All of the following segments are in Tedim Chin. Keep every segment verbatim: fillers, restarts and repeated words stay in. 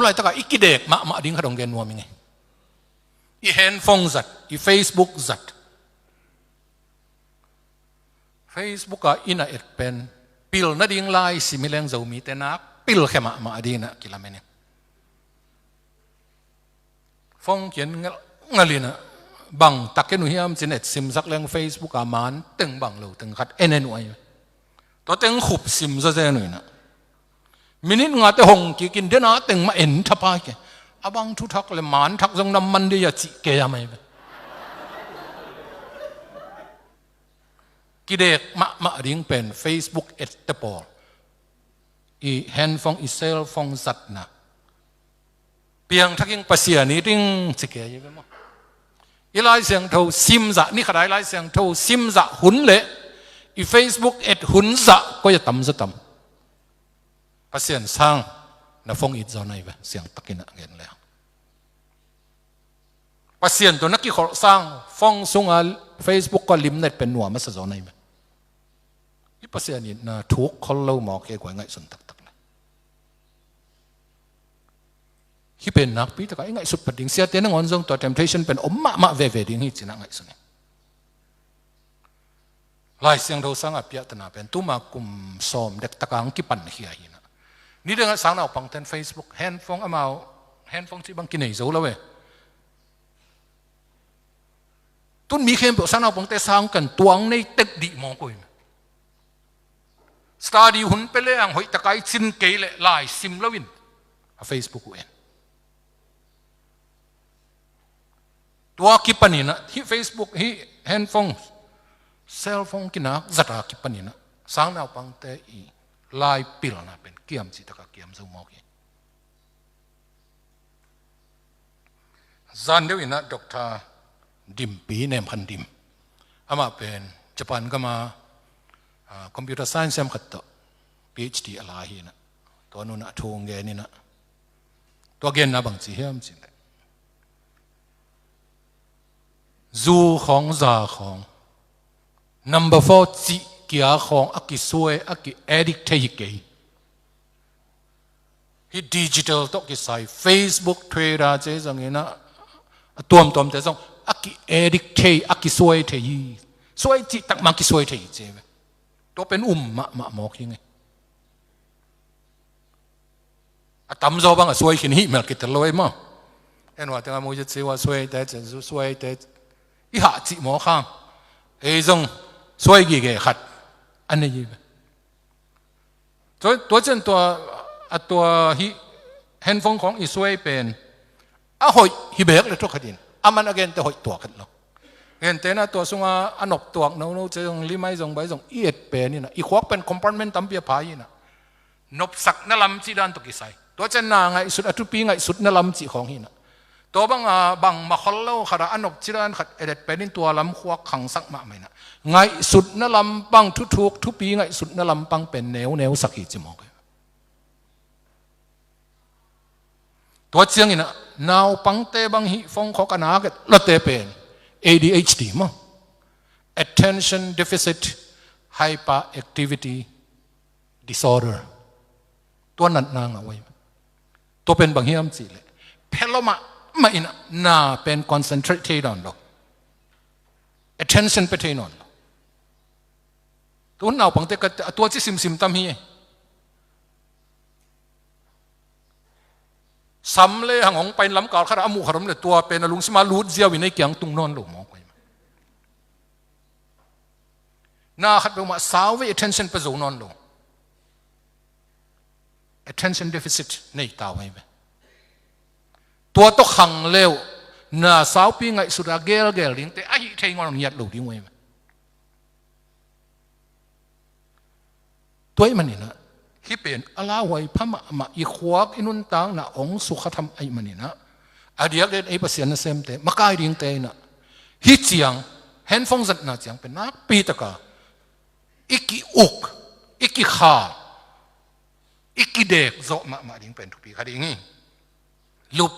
Laitaka i kidek mahmah ding khat hong gen nuam ing e. I handphone zat, i Facebook zat. Facebook a i na et pen pilna ding lai sim hi leng Zomite nak pilkhia mahmah ding in ah kilamen ing. Phone kian ngal, ngal in ah bang tak en uh hiam ci-in et simsak leng Facebook a man teng bang lo teng khat en en uh ahi. Tua teng khup sim zawzen uh in ah minit nga te hong kik in, den a teng mah en thapai ke. A bang thu thak le man thak zong na man ding a cih kei a mai ve. Kidek mahmah ding pen Facebook et te pawl, i handphone, i cellphone zatna. Piangthak ing, Pasian it ing ci kei a hi ve maw. I Lai Siangtho sim zah, ni khat a i Lai Siangtho sim zah hun le i Facebook et hun zah koi a tam zaw tam? Pasian sang na phone it zaw na hi ve, siangtak in ah gen leng. Pasian tawh na kikholh sang phone sung a Facebook koi a lim na et pen nuam a sa zaw na hi ve. I Pasian itna thuk khol lo mawk hi, guai ngaihsun taktak le. Hih pen nakpi taka i ngaihsut pah ding, siate nangawn zong tua temptation pen om mahmah veve ding hi ci-in ah ngaihsun hi. Lai Siangtho sanga piahtana pen tuma kum sawm dek taka hong kipan khia hi in ah. Nidang a sangnaupangte'n Facebook, handphone, amau handphone cih bang kinei zo lo e. Tun mi khempeuh sangnaupangte sang kan tuang nei tek dih mawk uh hi. Study hun pia leng hoih taka i cin kei leh lai sim lo in a Facebook uh en. Tua kipan in ah hih Facebook, hih handphone, cellphone kinak zat a kipan in ah sangnaupangte i lai pilna pen kiam cih taka kiam zo mawk hi. Zan deuh in ah Doctor Dimpi, Nemkhan Dim, amah pen Japan gam a, ah, computer science siam khat tawh PhD a la hi in ah, tua nu'n ah thu hong gen in ah, tua genna bang ci hiam cih leh, zu khawng, za khawng, number four cih kia khawng a kisuai, a ki-addict thei hi kei. Hih digital tawh kisai, Facebook, Twitter ci zong in ah, a tuamtuamte zong a ki-addict thei, a kisuai thei hi. Suai cih tak mah kisuai thei hi ci ve. Tua pen um mahmah mawk hi ing e. A tamzaw bang a suai khin hih mel kitel lo ei maw. En ua teng a mu ci ci ua suaite, ci zu suaite, i hah cih mawk hang. Ei zong suai gige khat a nei hi ve. Tua, tua ciang tua, a tua hih handphone khawng i suai pen a hoih hi beek le thukhat in, a man a gente hoih tuak het lo. Gentehna tua sunga a nop tuak nono ci zong, lim ahi zong, bai zong i et pen in ah, i khuak pen compartment tampi a pha hi in ah, nopsakna lam cih dan tawh kisai. Tua ciang na ngaihsut, a thupi ngaihsutna lam cih khawng hi in ah, tua banga bangmah khol lo khat a, a nop cih dan khat et et pen in tua lam khuak khangsak mahmah in ah, ngaihsutna lampang, thuthuk thupi ngaihsutna lampang pen neuneu sak hi ci mawk hi. Tua ciang in ah naupangte bang hih phone khawng a nak et lote pen A D H D maw, Attention Deficit Hyperactivity Disorder, tua natna ngah uh ahi. Tua pen bang hiam cih leh, phe lo mahmah in ah na pen concentrate thei nawn lo, attention pia thei nawn lo. Tun naupangte ka, a tua ci simsim tam hi. Sam le hang hong pai in lamkal khat ah a muh khat om leh tua pen a lungsim a lut ziau in ei kiang tung nawn lo mawk uh ahi. Na khat peuhmah sauvei attention pia zo nawn lo. Attention deficit nei ta uh ahi ve. Tua tawh khang le uh, na saupi ngaihsut a gelgel dingte a hih thei ngawn ngiat lo ding uh ahi ve. Tua ahih manin ah hih pen a lauhuai pha mahmah, i khuak i nuntakna hong sukha tham ahih manin ah, a diakdiak ei Pasian nasemte, makai dingte in ah hih ciang, handphone zatna ciang pen nakpi taka i ki-uk, i kikhal, i kidek zawh mahmah ding pen thupi kha ding hi. Lup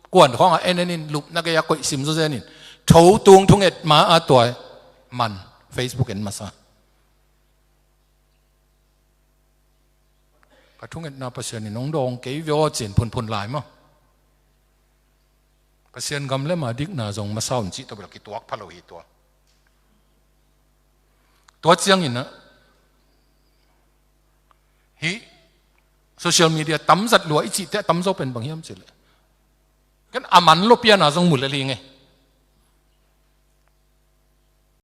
kuan khawng a en en in, lup na gei a koih sim zawzen in, tho tung thunget ma a tua man, Facebook en masa. Ka thungetna Pasian in hong dawng kei ve aw ci-in phunphun lai maw? Pasian gam le ma dikna zong masa un cih tawh bel kituak pha lo hi tua. Tua ciangin ah hih social media tamzat lua i cihte a tamzaw pen bang hiam cih leh, ken a man lo piana zong mu lel hi ing e.